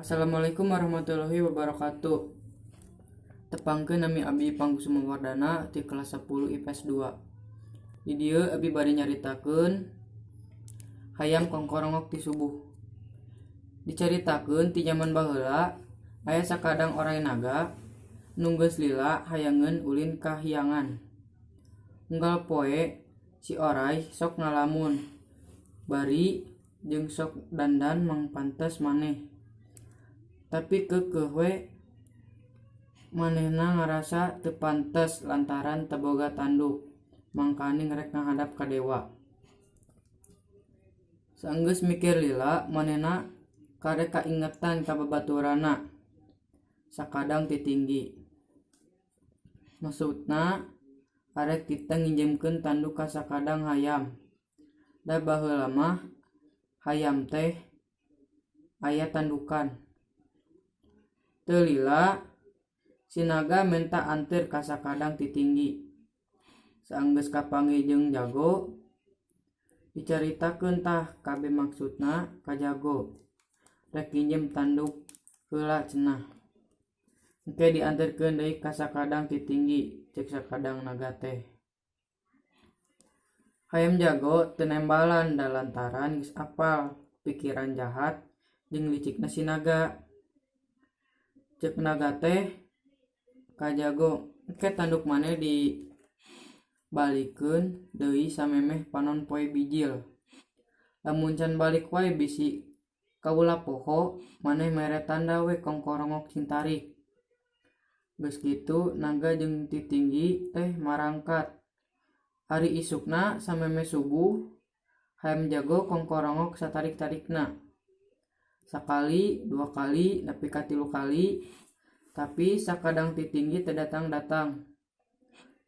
Assalamualaikum warahmatullahi wabarakatuh. Tepangkeun, nami abdi Pangkusuma Wardana ti kelas 10 IPS 2. Di dieu abi bade nyaritakeun hayam kongkorongok ti subuh. Dicaritakeun ti jaman baheula aya sakadang oray naga nu geus lila hayangeun ulin ka hiyangan. Unggal poe si oray sok ngalamun bari jeung sok dandan mangpantes maneh. Tapi keukeuh we manehna ngarasa teu pantes lantaran teu boga tanduk, mangkaning rek ngahadap ka dewa. Saenggeus mikir lila, manehna karek kaingetan ka babaturanna sakadang ti tinggi. Maksudna arek titah nginjemkeun tanduk ka sakadang hayam, da baheula mah hayam teh aya tandukan. Teu lila si naga menta anteur ka sakadang ti tinggi. Saenggeus kapanggih jeung jago, dicaritakeun tah kabeh maksudna ka jago, rek nginjem tanduk heula cenah. Engke dianterkeun deui ka sakadang ti tinggi, ceuk sakadang naga teh. Hayam jago teu nembalan da lantaran geus apal pikiran jahat jeung licikna si naga. Ceuk naga teh ka jago, "Engke tanduk maneh dibalikeun deui samemeh panon poe bijil. Lamun can balik wae bisi kaula poho, maneh mere tanda we kongkorongok cing tarik." Geus kitu naga jeung ti tinggi teh marangkat. Ari isukna samemeh subuh, hayam jago kongkorongok satarik-tarikna. Sakali, dua kali, nepi ka tilu kali, tapi sakadang ti tinggi teu datang-datang.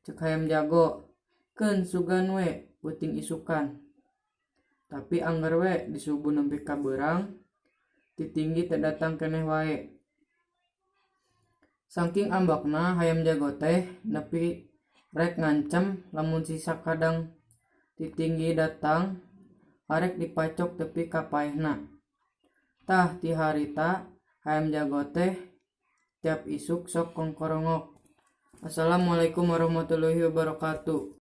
Ceuk hayam jago, "Keun, sugan we peuting isukan." Tapi angger we di subuh nepi ka beurang, ti tinggi teu datang keneh wae. Saking ambekna hayam jago teh nepi rek ngancem lamun si sakadang ti tinggi datang arek dipacok tepi ka paehna. Tah, ti harita hayam jago teh tiap isuk sok kongkorongok. Assalamualaikum warahmatullahi wabarakatuh.